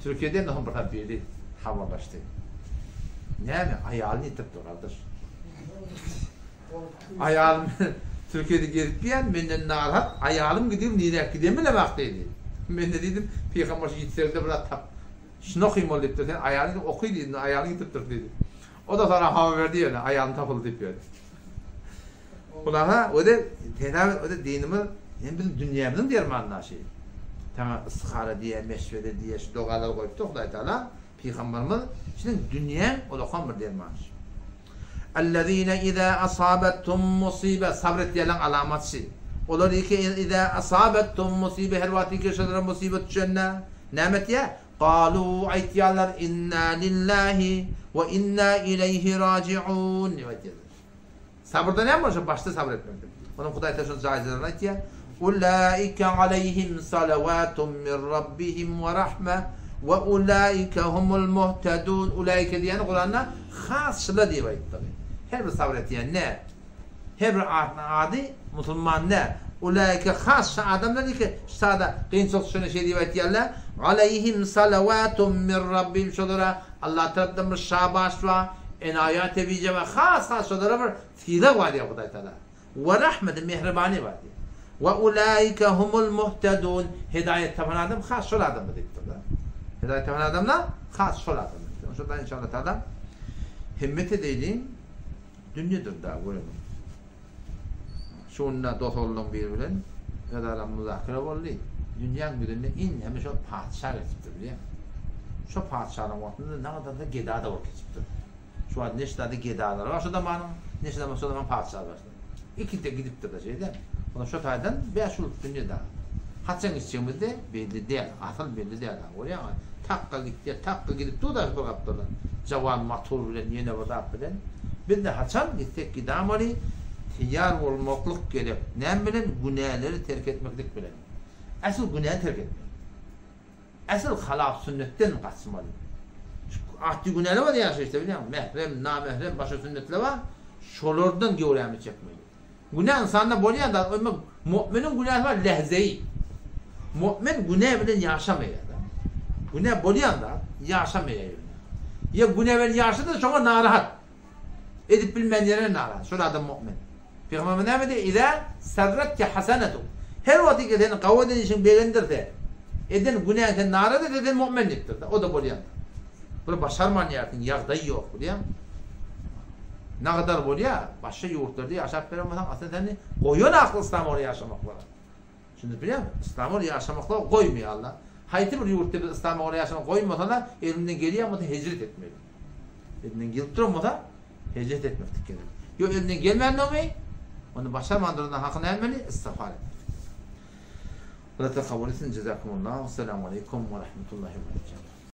Türkiýeden de bir tap biri habarlaşdy. Näme aýalyny ýitiripdir gardaş. Aýalym Türkiýede gezip ýän menden narahat aýalym gidip niräk giden bilemok diýdi. Men-de diýdim pygamber şu ýitsegde bir zat tap. Şuny okyn bol diýipdir sen aýalyň diýip oky diýdim aýalyň ýitiripdir diýdi. O-da soňra habar berdi ýöne aýalym tapyldy diýip ýöne. Hulasa o-da tenawi o-da dinimiz hem biziň dünýämiziň dermany naşy. Saňa istihara diýýär, meşwere diýýär, şu dogalary goýupdyr Hudaý Taala. Pygamberimiz şunuň dünýäň ulakan bir dermany. Ellezine iza asabetum musibe sabr etýänleň alamaty. Olar iki iza asabetum musibe her wagt iki şolara musibet düşende näme etýär? Galu aýtýarlar inna lillahi we inna ileýhi rajiun diýip aýtýarlar. Sabyrda näme bolsa başda sabyr etmekdir. Onuň Hudaý Taala şol jaýzalaryny aýtýar. Ulaika aleýhim salawatun min rabbihim we rahme we ulaika humul muhtedun. Ulaika diýeni Kuranda has şyla diýip aýtdygy. Her bir sabyr etýän ne? Her bir adynyň ady musulman ne? Ulaika has şa adamlar diýki, şada kynçylyk düşende şeý diýip aýtýarlar. Aleýhim salawatun min rabbihim şolara Allah tarapdan bir şabaş bar, enaýat ebije bar, has-has şolara bir sylag bar diýýär Hudaý Tagala. We rahmeti, mähribany bar diýýär. We ulaika humul muhtedun, hidaýat tapan adam has şol adamlar diýipdir-de. Hidaýat tapan adamlar has şol adamlar diýipdir. Şonda inşallah Tagala himmet edeýliň, dünýedir da göreniň. Şu günde dos-oglanlaryň biri bilen özara muzakere boldy. Dünýäň ýüzünde iň hemme şo patyşa geçipdir, bilýäňmi? Şo patyşalaryň wagtynda nagadar-da geda-da bolup geçipdir. Şu wagt neçe-de gedalary bar şo zamanyň, neçe zaman şo zaman patyşa bar. Ikisi-de gidipdir-de şeýle. Onda şo taýdan bäş ýyllyk dünýe dagy. Haçan gitjegimiz-de belli däl, asyl belli däl. Görýäňmi? Takga gitýär, takga gidip dur-da bir gapdaldan. Jawan motor bilen, ýene bir zat bilen. Biz-de haçan gitsek gidamaly, teýýar bolmaklyk gerek. Näme bilen? Günäleri terk etmeklik bilen. Asyl günäni terk etmeli. Asyl halap sünnetden gaçmaly. Şu atly günäler bar ýaşaýyşda bilýäňmi? Mährem, namährem başga sünnetler bar. Şolardan göwrämizi çekmeli. Günä ynsanda bolýan zat, emma mu'miniň günäsi bar lehzeýi. Mu'min günä bilen ýaşamaýar-da. Günä bolýan zat, ýaşamaýar ýöne. Ýa günä bilen ýaşasa-da şoňa narahat. Edip bilmän ýerine narahat. Şol adam mu'min. Pygamberimiz näme diýýär? Iza sarratke hasanetuk. Her wagt ki seni gawy eden işiň begendirse, eden günäň seni narahat etse sen mu'min diýipdir-de. O-da bolýan zat. Bir başarman ýersiň, ýagdaý ýok, bilýäňmi? Nagadar bolýa, başga ýurtlarda ýaşap beren bolsaň, aslynda seni goýan akly yslam ora ýaşamaklyga. Şuny bilýäňmi? Yslam ora ýaşamaklyga goýmaýar Allah. Haýsy bir ýurtda biz yslam ora ýaşamagy goýmasalar, elinden gelýän bolsa hijret etmeli. Elinden gelip duran bolsa, hijret etmeklik gerek. Ýok elinden gelmändigimi, ony başarman duranda haky nätmeli? Istigfar etmeli. Allah kabul etsin. Jezakumullah. Esselamu aleýkum we rahmetullahi we berekatuh.